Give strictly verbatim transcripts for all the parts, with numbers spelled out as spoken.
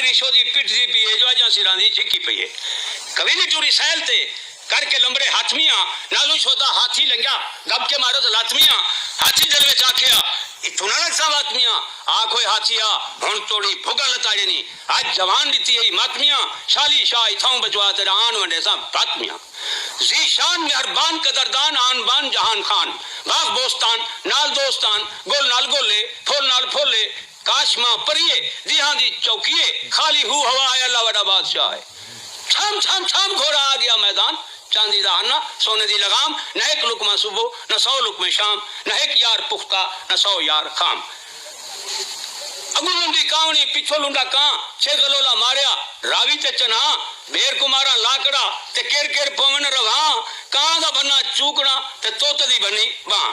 ریشو دی پٹدی پئی ہے جو اجاں سراں دی جھکی پئی ہے۔ قبیلے ٹری سیل تے کر کے لمبڑے ہاتھ میاں، نالوں شودا ہاتھی لنگھیا، گب کے مارت لات میاں، ہاتھی دل وچ آکھیا، اتھوں نہ لڳساں وات میاں، آ کوئی ہاتھی آ، ہݨ توڑی بھڳاں لتاڑے نی، اڄ جوان ݙتی ہئی مات میاں، شالی شاہ اتھاؤں بچوا تیݙا آن ونڈیساں بات میاں۔ ذی شان مہربان قدردان آن بان جہان خان، باغ بوستان نال دوستان، گل نال گولے، پھل نال پھولے، کاش ماں پریے، دیہاں دی چوکیے، خالی ہو ہوا ہے، اللہ وݙا بادشاہ ہے۔ چھم چھم چھم گھوڑا آ ڳیا میدان، چاندی دا ہنہ، سونے دی لغام، نہ ہک لقمہ صبح، نہ سو لقمے شام، نہ ہک یار پختہ، نہ سو یار خام۔ اڳوں لنڈی کاوݨی، پچھوں لنڈا کاں، چھ گلولا ماریا، راوی تے چنہاں، بیر کوں ماراں لاکڑا، تے کر کر پوون رواں، کاں دا بھنا چوکڑا، تے طوطے دی بھنی ٻاں۔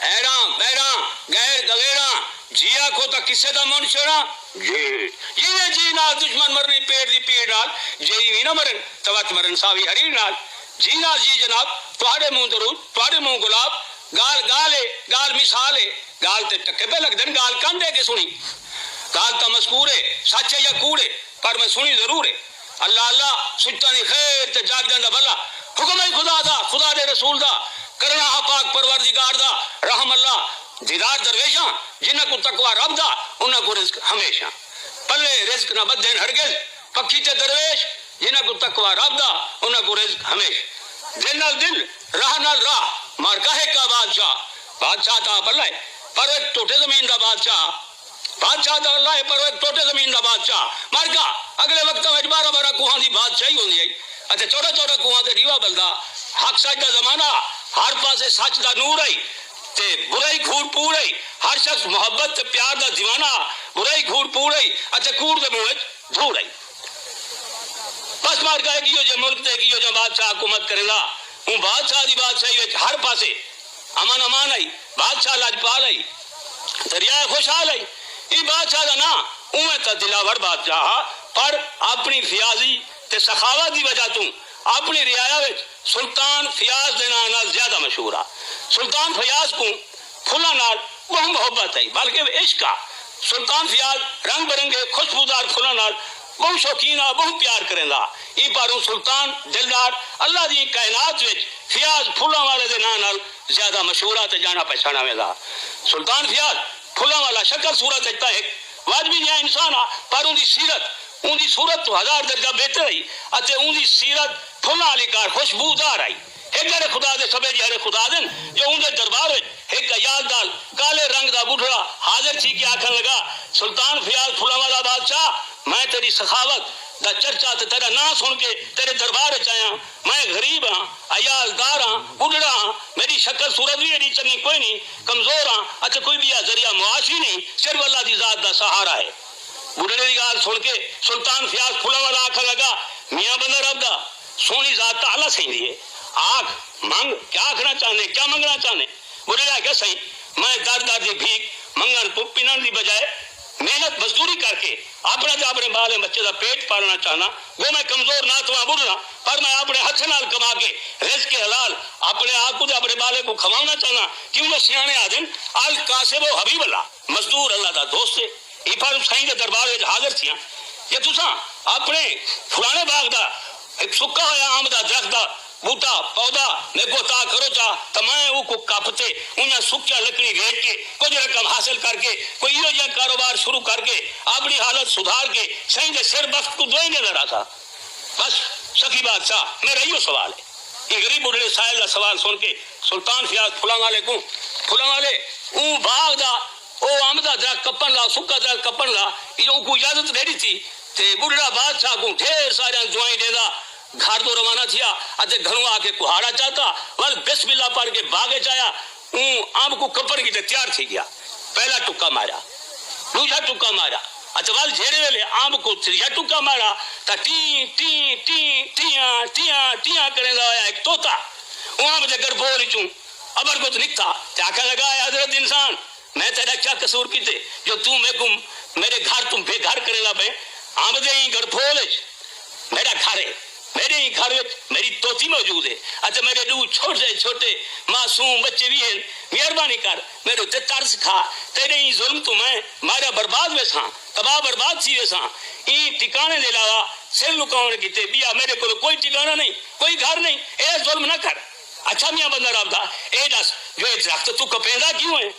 ایڑاں، ٻیڑاں، غیر غویڑاں، جی آکھو تاں قصے دا منڈھ چھیڑاں۔ جی، جیویں جی نال دشمن مرنی پیٹ دی پیڑ نال، جے ایویں نہ مرن تاں وت مرن ساوی ہریڑ نال۔ جی نال جی جناب، تہاݙے منہ درود، تہاݙے منہ گلاب، ڳالھ ڳالھ ہے، ڳالھ مثال ہے، ڳالھ تے ٹکے پئے لڳدن، ڳالھ کن ݙے کے سݨی۔ ڳالھ تاں مذکور ہے، سچ ہے یا کوڑ ہے، پر میں سݨی ضرور ہے۔ اللہ اللہ، سچاں دی خیر تے جاڳداں دا بھلا، حکم ہے خدا دا، خدا دے رسول دا، کرنا ہا پاک پروردگار دا، رحم اللہ، دیدار درویشاں، جنہاں کوں تقوی رب دا، انہاں کوں رزق ہمیشہ۔ پلے رزق نہ ٻدھن ہرگز، پکھی تے درویش، جنہاں کوں تقوی رب دا، انہاں کوں رزق ہمیشہ۔ دل نال دل، راہ نال راہ، مارکا ہک آ بادشاہ، بادشاہ تاں آپ اللہ ہے، پر ہک ٹوٹے زمین دا بادشاہ۔ بادشاہ تاں اللہ ہے، پر ہک ٹوٹے زمین دا بادشاہ۔ مارکا، اڳلے وقتاں وچ ٻارہاں ٻارہاں کوہاں دی بادشاہی ہوندی ہئی، اتے چوݙاں چوݙاں کوہاں تے ݙیوا ٻلدا۔ حق سچ دا زمانہ، ہر پاسے سچ دا نور ہئی، تے برائی گھوڑ پوڑ ہئی۔ ہر شخص محبت تے پیار دا دیوانہ، برائی گھوڑ پوڑ ہئی، اتے کوڑ دے منہ وچ دھوڑ ہئی۔ بس مارکا ہک ایہو جے ملک تے ہک ایہو جا بادشاہ حکومت کریندا۔ اوں بادشاہ دی بادشاہی وچ ہر پاسے امن امان ہئی، بادشاہ لاجپال ہئی، دریا خوشحال ہئی۔ ایں بادشاہ دا ناں اونویں تاں دلاور بادشاہ ہا، پر اپݨی فیاضی تے سخاوت دی وجہ توں اپݨی رعایا وچ سلطان فیاض دے ناں نال زیادہ مشہور ہا۔ سلطان فیاض کوں پھلاں نال ٻہوں محبت ہئی، بلکہ عشق ہا۔ سلطان فیاض رنگ برنگے خوشبودار پھلاں نال ٻہوں شوقین ہا، ٻہوں پیار کریندا۔ ایں پاروں سلطان دلدار اللہ دی کائنات وچ فیاض پھلاں والے دے ناں نال زیادہ مشہور ہا تے ڄاݨا پہچاݨا ویندا۔ سلطان فیاض پھلاں والا شکل صورت وچ تاں ہک واجبی جیہا انسان ہا، پر اوندی سیرت اوندی صورت توں ہزار درجہ بہتر ہئی، اتے اوندی سیرت پھلاں آلی کار خوشبودار ہئی۔ ہک جھڑے خدا دے سبھے جھڑے خدا دن جو اوندے دربار وچ ہک عیال دال کالے رنگ دا ٻڈھڑا حاضر تھی کے آکھݨ لڳا، سلطان فیاض پھلاں والا بادشاہ، میں تیݙی سخاوت دا چرچا تے تیݙا ناں سݨ کے تیݙے دربار وچ آیاں۔ میں غریب ہاں، عیال دار ہاں، ٻڈھڑا ہاں، میݙی شکل صورت وی ایݙی چنڳی کوئی نی، کمزور ہاں، اتے کوئی ٻیا ذریعہ معاش وی نی، صرف اللہ دی ذات دا سہارا ہے۔ ٻڈھڑے دی ڳالھ سݨ کے سلطان فیاض پھلاں والا آکھݨ لڳا، میاں بندہ رب دا، سوہݨی ذات تاں اللہ سئیں دی ہے، آکھ، منگ، کیا آکھݨا چاہندیں، کیا منگݨا چاہندیں؟ ٻڈھڑے آکھیا، سئیں، میں در در دی بھیک منگݨ توں پنݨ دی بجائے محنت مزدوری کر کے اپݨا تے اپݨے ٻالیں ٻچے دا پیٹ پالݨا چاہنداں۔ گو میں کمزور ناتواں ٻڈھڑاں، پر میں اپݨے ہتھیں نال کما کے رزق حلال اپݨے آپ کوں تے اپݨے ٻالیں کوں کھواوݨا چاہنداں۔ کیوں جو سیاݨے آہدن، الکاسب حبیب اللہ، مزدور اللہ دا دوست ہے۔ ایں پاروں سئیں دے دربار وچ حاضر تھیاں۔ جے تساں اپݨے پراݨے باغ دا ہک سکا ہویا امب دا درخت دا ٻوٹا، پودا میکوں عطا کرو چا، تاں میں اوکوں کپ تے انہاں سکیاں لکڑیں ویچ کے کجھ رقم حاصل کر کے کوئی ایہو جیہا کاروبار شروع کر کے اپݨی حالت سدھار کے سئیں دے سر بخت کوں دعائیں ݙیندا رہساں۔ بس سخی بادشاہ، میݙا ایہو سوال ہے۔ ایں غریب ٻڈھڑے سائل دا سوال سݨ کے سلطان فیاض پھلاں والے کوں، پھلاں والے، اوں باغ دا، او امب دا درخت کپݨ دا، سکا درخت کپݨ دا، ایہو اونکوں اجازت ݙے ݙتی۔ تے ٻڈھڑا بادشاہ کوں ڈھیر ساریاں دعائیں ݙیندا گھر توں روانہ تھیا اتے گھروں آ کے کہاڑا چاتا، ول بسم اللہ پڑھ کے باغ وچ آیا۔ اوں امب کوں کپݨ کیتے تیار تھی ڳیا۔ پہلا ٹکا ماریا، ݙوجھا ٹکا ماریا، اتے ول جھیڑے ویلے امب کوں تریجھا ٹکا ماریا تاں ٹیں ٹیں ٹیں ٹیاں ٹیاں ٹیاں کریندا ہویا ہک طوطا اوں امب دے گربھول وچوں ابھر کت نکتا تے آکھݨ لڳا، اے حضرت انسان، میں تیݙا کیا قصور کیتے جو توں میکوں میݙے گھر توں بے گھر کریندا پئیں؟ امب دے ایں گربھول وچ میݙا گھر ہے، میݙے ایں گھر وچ میݙی طوطی موجود ہے، اتے میݙے ݙو چھوٹے چھوٹے معصوم ٻچے وی ہن۔ مہربانی کر میݙے اتے ترس کھا، تیݙے ایں ظلم توں میں مارا برباد ویساں، تباہ برباد تھی ویساں۔ ایں ٹکاݨے دے علاوہ سر لکاوݨ کیتے ٻیا میݙے کولوں کوئی ٹکاݨا نہیں، کوئی گھر نہیں۔ اے ظلم نہ کر۔ اچھا میاں بندہ رب دا، اے ݙس جو اے درخت توں کپیندا کیوں ہے؟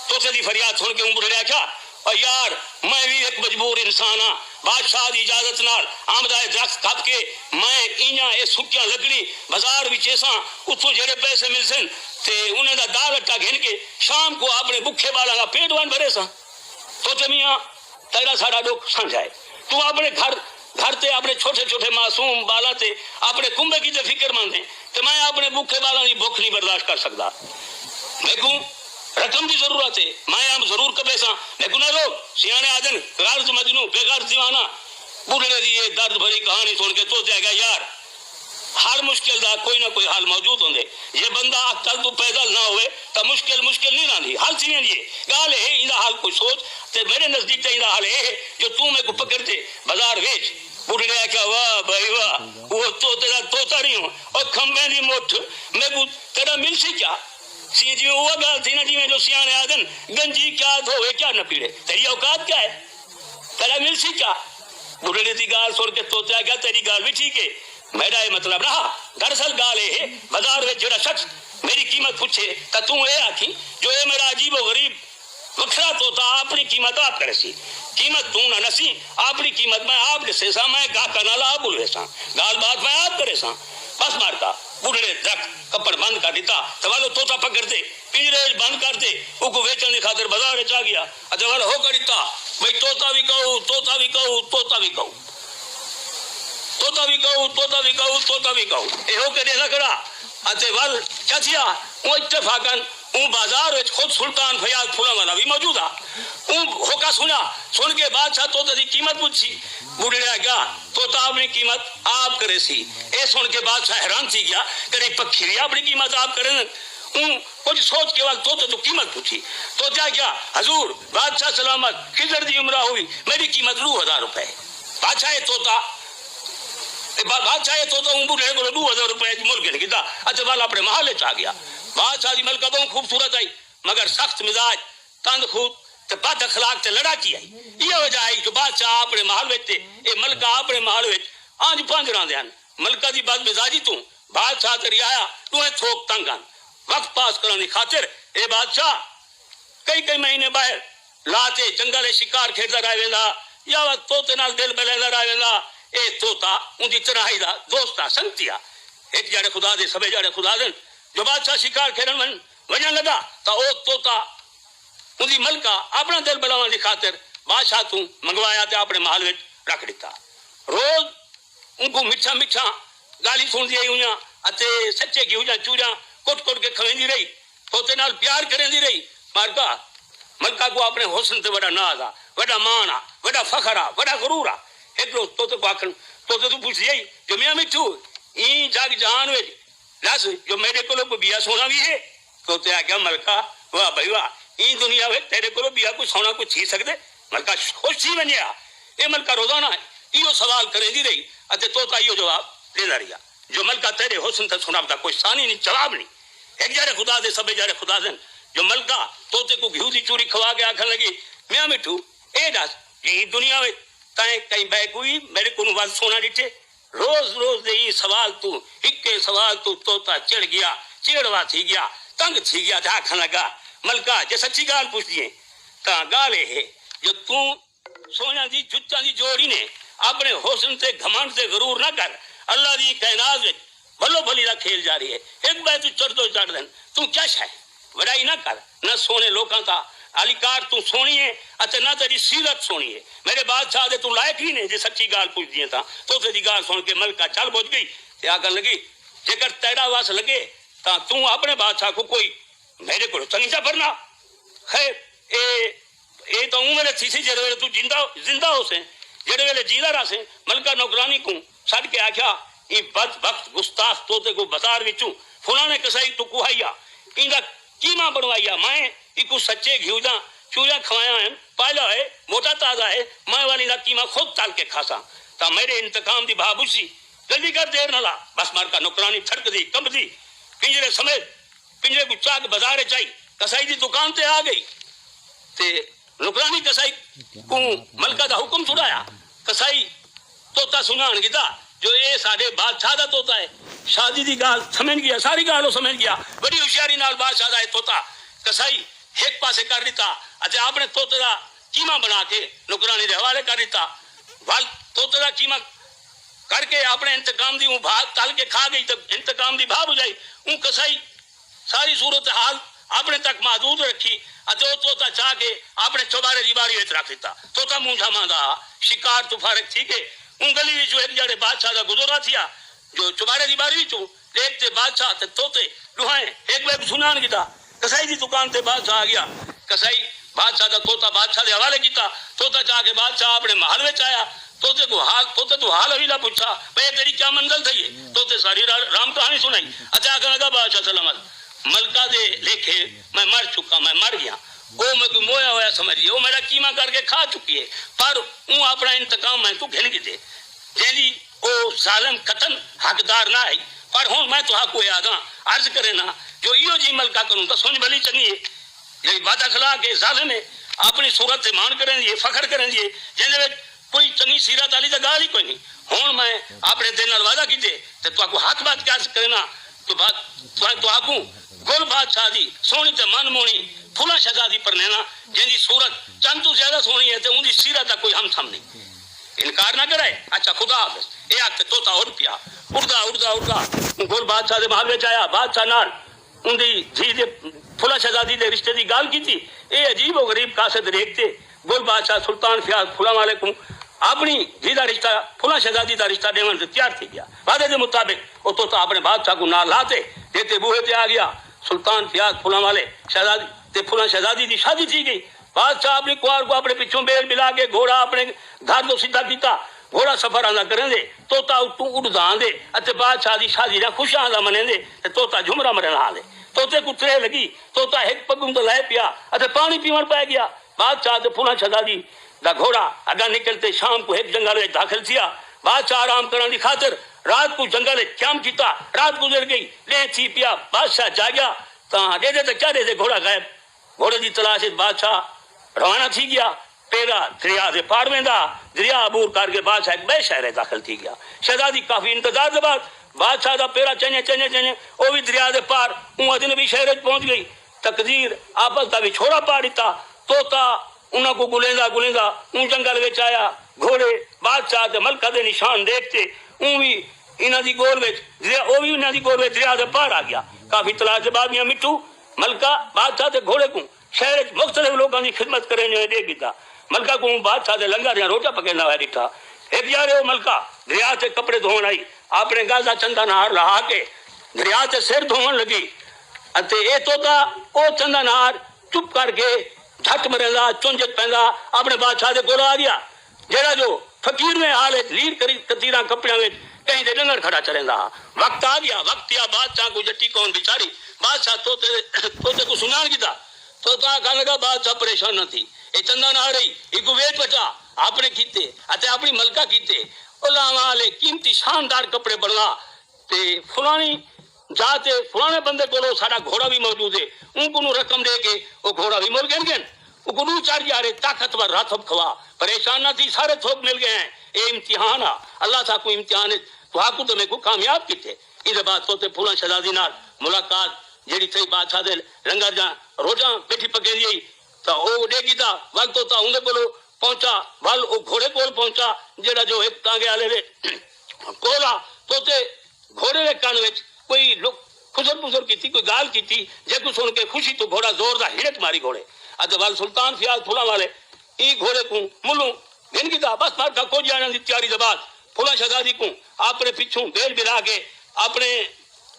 طوطے دی فریاد سݨ کے اوں ٻڈھڑے آکھیا، او یار، میں وی ہک مجبور انسان ہاں۔ بادشاہ دی اجازت نال امب دا اے درخت کپ کے میں اینجھاں اے سکیاں لکڑی بازار وچیساں، اتھوں جیڑھے پیسے ملسن تے انہیں دا دال اٹا گھن کے شام کوں اپݨے بکھے ٻالاں دا پیٹ ونڈ بھریساں۔ طوطے میاں، تیݙا ساݙا ݙکھ سانجھا ہے۔ توں اپݨے گھر، گھر تے اپݨے چھوٹے چھوٹے معصوم ٻالاں تے اپݨے کنبے کیتے فکر مند ہیں تے میں اپݨے بکھے ٻالاں دی بکھ نہیں برداشت کر سڳدا۔ میکوں رقم دی ضرورت ہے، میں امب ضرور کپیساں، میکوں نہ روک۔ سیاݨے آہدن، غرض مجنوں، بے غرض دیوانہ۔ ٻڈھڑے دی اے درد بھری کہاݨی سݨ کے طوطے آکھیا، یار، ہر مشکل دا کوئی نہ کوئی حل موجود ہوندے۔ جے بندہ عقل توں پیدل نہ ہووے تاں مشکل مشکل نی رہندی، حل تھی ویندی ہے۔ ڳالھ اے ہے، ایندا حل کوئی سوچ۔ تے میݙے نزدیک تاں ایندا حل اے ہے جو توں میکوں پکڑ تے بازار ویچ۔ ٻڈھڑے آکھیا، واہ بھائی واہ، او طوطے دا طوطا نہیں ہو، او کھمبیں دی مٹھ، میکوں تیݙا ملسی کیا؟ سی جیویں اوہا ڳالھ تھی نا، جیویں جو سیاݨے آہدن، گنجی کیا دھووے کیا نپیڑے، تیݙی اوقات کیا ہے؟ تیݙا ملسی کیا؟ ٻڈھڑے دی ڳالھ سݨ کے طوطے آکھیا، تیݙی ڳالھ وی ٹھیک ہے، میݙا اے مطلب نہ ہا۔ دراصل ڳالھ اے ہے، بازار وچ جیڑھا شخص میݙی قیمت پچھے تاں توں اے آکھیں جو اے میݙا عجیب و غریب وکھرا طوطا اپݨی قیمت آپ کریسی۔ قیمت توں نہ ݙسیں، اپݨی قیمت میں آپ ݙسیساں، میں گاہکاں نال آپ ٻلویساں، ڳالھ ٻات میں آپ کریساں۔ بس مارکا، ٻڈھڑے درخت کپݨ بند کر ݙتا تے ول او طوطا پکڑ تے پنجرے وچ بند کر تے اوکوں ویچݨ دی خاطر بازار وچ آ ڳیا۔ اتے ول ہوکا ݙتا، بھئی طوطا وکاؤ، طوطا وکاؤ، طوطا وکاؤ۔ طوطا وکاؤ، طوطا وکاؤ، طوطا وکاؤ۔ اے ہوکے ݙیندا کھڑا۔ اتے ول کیا تھیا؟ اوں اتفاقاً اوں بازار وچ خود سلطان فیاض پھلاں والا وی موجود ہا۔ اوں ہوکا سݨیا، سݨ کے بادشاہ طوطے دی قیمت پچھی۔ ٻڈھڑے آکھیا، طوطا اپݨی قیمت آپ کریسی۔ اے سݨ کے بادشاہ حیران تھی ڳیا، کݙی پکھی وی اپݨی قیمت آپ کریندن؟ اوں کجھ سوچ کے ول طوطے توں قیمت پچھی۔ طوطے آکھیا، حضور، بادشاہ سلامت، خضر دی عمرا ہووی، میݙی قیمت ݙو ہزار روپے ہے۔ بادشاہ اے طوطا، اے با-، بادشاہ اے طوطا اوں ٻڈھڑے کولوں ݙو ہزار روپے اچ مل گھن گھدا اتے ول اپݨے محل اچ آ ڳیا۔ بادشاہ دی ملکہ ٻہوں خوبصورت ہئی، مگر سخت مزاج، تند خوت تے بد اخلاق تے لڑاکی ہئی۔ ایہا وجہ ہئی جو بادشاہ اپݨے محل وچ تے اے ملکہ اپݨے محل وچ انج پنج رہندے ہن۔ ملکہ دی بد مزاجی توں بادشاہ تے رعایا ݙوہیں تھوک تنگ ہن۔ وقت پاس کرݨ دی خاطر اے بادشاہ کئی کئی مہینے ٻاہر لا تے جنگل اچ شکار کھیݙدا رہ ویندا یا وت طوطے نال دل ملیندا رہ ویندا۔ اے طوطا اوندی تنہائی دا دوست ہا، سنگتی ہا۔ ہک جھاڑے خدا دے سبھے جھاڑے خدا دن۔ جو بادشاہ شکار کھیݙݨ ونڄ-، ونڄݨ لڳا تاں او طوطا اوندی ملکہ اپݨا دل بلاوݨ دی خاطر بادشاہ توں منگوایا تے اپݨے محل وچ رکھ ݙتا۔ روز اونکوں مٹھیاں مٹھیاں ڳالھیں سݨدی رہی ہوئیاں اتے سچے گھیو دیاں چوریاں کٹ کٹ کے کھویندی رہی۔ طوطے نال پیار کریندی رہی۔ مارکا، ملکہ کوں اپݨے حسن تے وݙا ناز ہا، وݙا ماݨ ہا، وݙا فخر ہا، وݙا غرور ہا۔ ہک روز طوطے کوں آکھن، طوطے توں پچھدی ہئی جو میاں مٹھو، ایں جڳ جہان وچ ݙس جو میݙے کولوں کوئی ٻیا سوہݨا وی ہے؟ طوطے آکھیا، ملکہ، واہ بھئی واہ، ایں دنیا وچ تیݙے کولوں ٻیا کوئی سوہݨا کوئی تھی سڳدے؟ ملکہ خوش تھی ونڄے ہا۔ اے ملکہ روزانہ ایہو سوال کریندی رہی اتے طوطا ایہو جواب ݙیندا رہیا جو ملکہ تیݙے حسن تے سݨاوت دا کوئی ثانی نی، جواب نی۔ ہک جھاڑے خدا دے سبھے جھاڑے خدا دن۔ جو ملکہ طوطے کوں گھیو دی چوری کھوا کے آکھݨ لڳی، میاں مٹھو، اے ݙس جو ایں دنیا وچ تیں کہیں ٻئے کوں وی میݙے کولوں ودھ سوہݨا ݙٹھے؟ روز روز دے ایں سوال توں، ہکے سوال توں طوطا چڑ ڳیا، چیڑوا تھی ڳیا، تنگ تھی ڳیا تے آکھݨ لڳا، ملکہ، جے سچی ڳالھ پچھدی ہیں تاں ڳالھ اے ہے جو توں سوہݨیاں دی جتاں دی جوڑ ہی نے۔ اپݨے حسن تے گھمنڈ تے غرور نہ کر۔ اللہ دی کائنات وچ بھلو بھلی دا کھیل جاری ہے۔ ہک ٻئے توں چڑھدو چڑھدن، توں کیا شے؟ وݙائی نہ کر، نہ سوہݨے لوکاں تاں۔ علی کار، توں سوہݨی ہے اتے نہ تیݙی سیرت سوہݨی ہے۔ میݙے بادشاہ دے توں لائق وی نے۔ جے سچی ڳالھ پچھدی ہیں تاں طوطے دی ڳالھ سݨ کے ملکہ چل بجھ ڳئی تے آکھݨ لڳی، جیکر تیݙا وس لڳے تاں توں اپݨے بادشاہ کوں کوئی میݙے کولوں تاں نی چا پرنا۔ خیر، اے، اے تاں اوں ویلے تھیسی جیڑھے ویلے توں جیندا، زندہ ہوسیں، جیڑھے ویلے جیندا رہسیں۔ ملکہ نوکرانی کوں سݙ کے آکھیا، ایں بدبخت گستاخ طوطے کوں بازار وچوں فلاݨے کسائی توں کوہائی آ، ایندا قیمہ بݨوائی آ، میں اینکوں سچے گھیو دیاں چوریاں کھوایاں ہن، پالا ہے، موٹا تازہ ہے، میں ول ایندا قیمہ خود تل کے کھاساں، تاں میݙے انتقام دی بھا بجھسی۔ جلدی کر، دیر نہ لا۔ بس مارکا نوکرانی تھڑکدی، کمبدی، پنجرے سمیت پنجرے کوں چا کے بازار اچ آئی، کسائی دی دکان تے آ گئی تے نوکرانی کسائی کوں ملکہ دا حکم سݨایا۔ کسائی طوطا سنڄاݨ گھدا جو اے ساݙے بادشاہ دا طوطا ہے۔ شادی دی ڳالھ سمجھ ڳیا، ساری ڳالھ او سمجھ ڳیا۔ وݙی ہوشیاری نال بادشاہ دا اے طوطا کسائی ہک پاسے کر ݙتا اتے اپݨے طوطے دا قیمہ بݨا کے نوکرانی دے حوالے کر ݙتا۔ ول طوطے دا قیمہ کر کے اپݨے انتقام دی اوں بھا تل کے کھا ڳئی تے انتقام دی بھا بجھائی۔ اوں کسائی ساری صورتحال اپݨے تک محدود رکھی اتے او طوطا چا کے اپݨے چوبارے دی ٻاری وچ رکھ ݙتا۔ طوطا مونجھا ماندا ہا، شکار توں فارغ تھی کے اوں ڳلی وچوں ہک جھاڑے بادشاہ دا گزرا تھیا جو چوبارے دی ٻاری وچوں ݙیکھ تے بادشاہ تے طوطے ݙوہائیں ہک ٻئے کوں سنڄاݨ گھدا۔ کسائی دی دکان تے بادشاہ آ ڳیا۔ کسائی بادشاہ دا طوطا بادشاہ دے حوالے کیتا۔ طوطا چا کے بادشاہ اپݨے محل وچ آیا۔ طوطے کوں حال، طوطے توں حال حویلا پچھا، بھئی اے تیݙی کیا منزل تھئی ہے؟ طوطے ساری را-، رام کہاݨی سݨائی۔ اچھا آکھݨ لڳا، بادشاہ سلامت، ملکہ دے لیکھے میں مر چکا، میں مر ڳیا۔ او میکوں مویا ہویا سمجھ ڳئے، او میݙا قیمہ کر کے کھا چکی ہے، پر اوں اپݨا انتقام میں توں گھن گھدے۔ جیندی او ظالم قطعاً حقدار نہ ہئی۔ پر ہݨ میں تہاکوں اے آہداں، عرض کرینداں جو ایہو جئی ملکہ کنوں تاں سنڄ بھلی چنڳی ہے، جیڑھی بد اخلاق ہے، ظالم ہے، اپݨی صورت تے ماݨ کریندی ہے، فخر کریندی ہے، جیندے وچ کوئی چنڳی سیرت آلی تاں ڳالھ ہی کوئی نہیں۔ ہݨ میں اپݨے دل نال وعدہ کیتے تے تہاکوں ہتھ ٻدھ کے عرض کرینداں جو با-، تہاکوں گل بادشاہ دی سوہݨی تے من موہݨی پھلاں شہزادی پرنینداں، جیندی صورت چن توں زیادہ سوہݨی ہے تے اوندی سیرت دا کوئی ہم سم نہیں۔ انکار نہ کرے۔ اچھا، خدا حافظ۔ اے آکھ تے طوطا اݙ پیا۔ اݙدا، اݙدا، اݙدا۔ اوں گل بادشاہ دے محل وچ آیا۔ بادشاہ نال اوندی دھی دے پھلاں شہزادی دے رشتے دی ڳالھ کیتی۔ اے عجیب و غریب قاصد ݙیکھ تے گل بادشاہ سلطان فیاض پھلاں والے کوں اپݨی دھی دا رشتہ، پھلاں شہزادی دا رشتہ ݙیوݨ تے تیار تھی ڳیا۔ وعدے دے مطابق او طوطا اپݨے بادشاہ کوں نال لا تے ݙیتے ٻوہے تے آ ڳیا۔ سلطان فیاض پھلاں والے شہزادی تے پھلاں شہزادی دی شادی تھی ڳئی۔ بادشاہ اپݨی کوہار کوں اپݨے پچھوں ٻیل ٻلا کے گھوڑا اپݨے گھر توں سدھا کیتا۔ گھوڑا سفر آندا کریندے، طوطا اتوں اݙدا آندے اتے بادشاہ دی شادی دیاں خوشیاں آندا منیندے تے طوطا جھمرا مریندا آندے۔ طوطے کوں تریہہ لڳی، طوطا ہک پڳوں تے لہہ پیا اتے پاݨی پیوݨ پئے ڳیا۔ بادشاہ تے پھلاں شہزادی دا گھوڑا اڳاں نکل تے شام کوں ہک جنگل وچ داخل تھیا۔ بادشاہ آرام کرݨ دی خاطر رات کوں جنگل وچ قیام کیتا۔ رات گزر ڳئی، ݙینہہ تھی پیا، بادشاہ جاڳیا تاں ݙیہدے تاں کیا ݙیہدے گھوڑا غائب۔ گھوڑے دی تلاش اچ بادشاہ روانہ تھی ڳیا۔ پیرا دریا دے پار ویندا، دریا عبور کر کے بادشاہ ہک ٻئے شہر اچ داخل تھی ڳیا۔ شہزادی کافی انتظار دے بعد بادشاہ دا پیرا چنڄے چنڄے چنڄے او وی دریا دے پار اوں اجنبی شہر اچ پہنچ ڳئی۔ تقدیر آپس دا وچھوڑا پا ݙتا۔ طوطا انہاں کوں ڳلیندا ڳلیندا اوں جنگل وچ آیا۔ گھوڑے، بادشاہ تے ملکہ دے نشان ݙیکھ تے اوں وی انہاں دی ڳول وچ دریا، او وی انہاں دی ڳول وچ دریا دے پار آ ڳیا۔ کافی تلاش دے بعد میاں مٹھو ملکہ، بادشاہ تے گھوڑے کوں شہر اچ مختلف لوکاں دی خدمت کریندے ہوئے ݙیکھ گھدا۔ ملکہ کوں بادشاہ دے لنگر دیاں روٹیاں پکیندا ہویا ݙٹھا۔ ہک ڄاݨے او ملکہ دریا تے کپڑے دھووݨ آئی، اپݨے ڳل دا چندا نہار لہا کے دریا تے سر دھووݨ لڳی۔ اتے اے طوطا او چندا نہار چپ کر کے جھٹ مریندا، چنڄ اچ پیندا، اپݨے بادشاہ دے کولھ آ ڳیا۔ جیڑھا جو فقیرویں حال اچ لیر کری کتیراں کپڑیاں وچ کہیں دے ݙنگر کھڑا چریندا ہا۔ وقت آ ڳیا، وقت پیا بادشاہ کوں، جٹی قوم بیچاری بادشاہ طوطے، طوطے کوں سنڄاݨ گھدا۔ طوطا آکھݨ لڳا، بادشاہ پریشان نہ تھی، اے چندا نہار ہئی، ایکوں ویچ وٹا، اپݨے کیتے اتے اپݨی ملکہ کیتے او لاواں آلے قیمتی شاندار کپڑے بݨوا تے فلاݨی جاہ تے فلاݨے بندے کولھ ساݙا گھوڑا وی موجود ہے، اوں کنوں رقم ݙے کے او گھوڑا وی مُل گھن ڳن۔ اوں کوں ݙو چار ڄاݨے طاقتور راتھب کھوا۔ پریشان نہ تھی، سارے تھوک مل ڳئے ہیں۔ اے امتحان ہا، اللہ ساکوں امتحان اچ تہاکوں تے میکوں کامیاب کیتے۔ ایندے بعد طوطے پھلاں شہزادی نال ملاقات جیڑھی تھئی، بادشاہ دے لنگر دیاں روٹیاں ٻیٹھی پکیندی ہئی تاں او ݙیکھ گھدا۔ ول طوطا اوندے کولھ پہنچا، ول او گھوڑے کولھ پہنچا جیڑھا جو ہک ٹانگے آلے دے کولھ ہا۔ طوطے گھوڑے دے کن وچ کوئی لک-، کھسر پسر کیتی، کوئی ڳالھ کیتی، جیکوں سُݨ کے خوشی توں گھوڑا زور دا ہݨک ماری گھوڑے اتے ول سلطان فیاض پھلاں والے ایں گھوڑے کوں مُلوں گھن گھدا۔ بس مارکا کجھ ڄاݨݨ دی تیاری دے بعد پھلاں شہزادی کوں اپݨے پچھوں ٻیل ٻلا کے اپݨے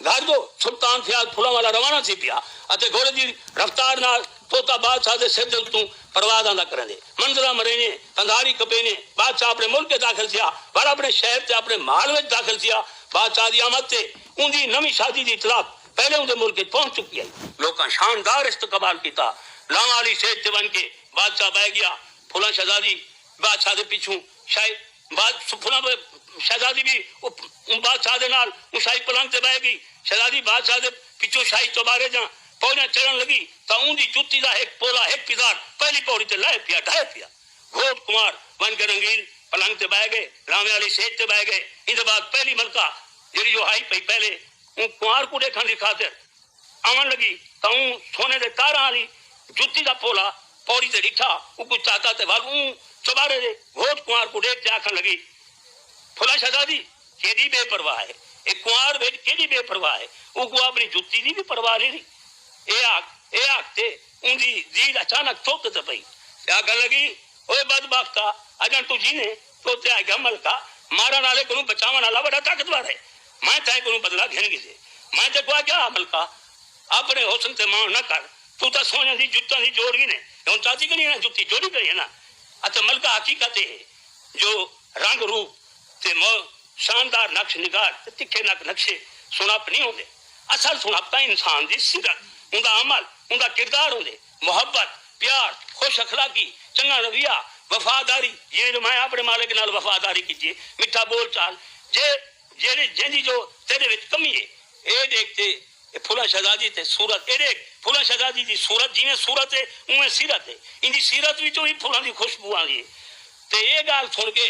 گھر دو سلطان فیاض پھلاں والا روانہ تھی پیا اتے گھوڑے دی رفتار نال طوطا بادشاہ دے سر دے اتوں پرواز آندا کریندے۔ منظراں مریندے، پندھاری کپیندے بادشاہ اپݨے ملک اچ داخل تھیا، ول اپݨے شہر تے اپݨے محل وچ داخل تھیا۔ بادشاہ دی آمد تے اوندی نویں شادی دی اطلاع پہلے اوندے ملک اچ پہنچ چکی ہئی۔ لوکاں شاندار استقبال کیتا۔ لاواں آلی سیج تے ونڄ کے بادشاہ ٻہہ ڳیا۔ پھلاں شہزادی بادشاہ دے پچھوں شاہ بعد پھلاں شہزادی بھی اوں بادشاہ دے نال اوں شاہی پلنگ تے بہہ گئی۔ شہزادی بادشاہ دے پچھوں شاہی چوبارے جاں پوڑیاں چڑھن لگی تاں اوں دی جتی دا ہک پولا، ہک پزار پہلی پوڑی تے لہہ پیا، ڈھہہ پیا۔ گھوٹ کنوار ونج کے رنگین پلنگ تے بہہ گئے، راویں آلی سیج تے بہہ گئے۔ ایندے بعد پہلی ملکہ جیڑھی جو ہائی پئی پہلے اوں کنوار کوں ڈیکھن دی خاطر آوݨ لڳی تاں اوں سونے دے تاراں آلی جتی دا پولا پوڑی تے ݙٹھا۔ اوں کوں چاتا تے ول اوں چوبارے دے گھوٹ کنوار کوں ݙیکھ تے آکھݨ لڳی، پھلا شہزادی کیݙی بے پرواہ ہے، اے کنوار وچ کیݙی بے پرواہ ہے، اوں کوں اپݨی جتی دی وی پرواہ نی رہی۔ اے آکھ اے آکھ تے اوندی دید اچانک چوک تے پئی تے آکھݨ لڳی، اوئے بدبختا، اڄݨ توں جیندیں؟ تو تے آکھیا، ملکہ، مارݨ آلے کنوں بچاوݨ آلا وݙا طاقتور ہے۔ میں تئیں کنوں بدلہ گھن گھدے۔ میں تیکوں آکھیا ہا ملکہ، اپݨے حسن تے ماݨ نہ کر، توں تاں سوہݨیاں دی جتاں دی جوڑ گھنے، ہݨ چاتی گھنی ہے نا، جتی جوڑی گھنی ہے نا۔ اتے ملکہ، حقیقت اے ہے جو رنگ روپ تے مو شاندار نقش نگار تے تکھے نک نقشے سݨپ نی ہوندے۔ اصل سݨپ تاں انسان دی سیرت، اوندا عمل، اوندا کردار ہوندے۔ محبت، پیار، خوش اخلاقی، چنگا رویہ، وفاداری، جیویں جو میں اپݨے مالک نال وفاداری کیتی ہے، مٹھا ٻول چال، جے جیڑھے جیندی جو تیݙے وچ کمی ہے، اے ݙیکھ تے اے پھلاں شہزادی تے صورت، اے ݙیکھ پھلاں شہزادی دی صورت، جیویں صورت ہے اونویں سیرت ہے، ایندی سیرت وچوں ہی پھلاں دی خوشبو آندی ہے۔ تے اے ڳالھ سݨ کے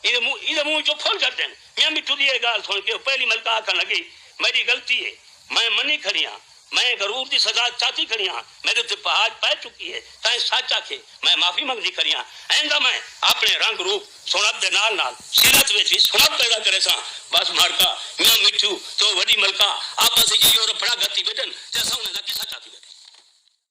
ایندے منہ ایندے منہ وچوں پھل جھڑدن۔ میاں مٹھو دی اے ڳالھ سݨ کے او پہلی ملکہ آکھݨ لڳی، میݙی غلطی ہے، میں منی کھڑی ہاں، میں غرور دی سزا چاتی کھڑی ہاں، میݙے تے پہاج پئے چکی ہے، تائیں سچ آکھے میں معافی منگدی کھڑی ہاں۔ آئندہ میں اپݨے رنگ روپ سݨپ دے نال نال سیرت وچ وی سݨپ پیدا کریساں۔ بس مارکا، میاں مٹھو تے او وݙی ملکہ آپس وچ ایہو رپھڑا گھتی ٻیٹھن تے اساں انہاں دا قصہ چاتی ٻیٹھے۔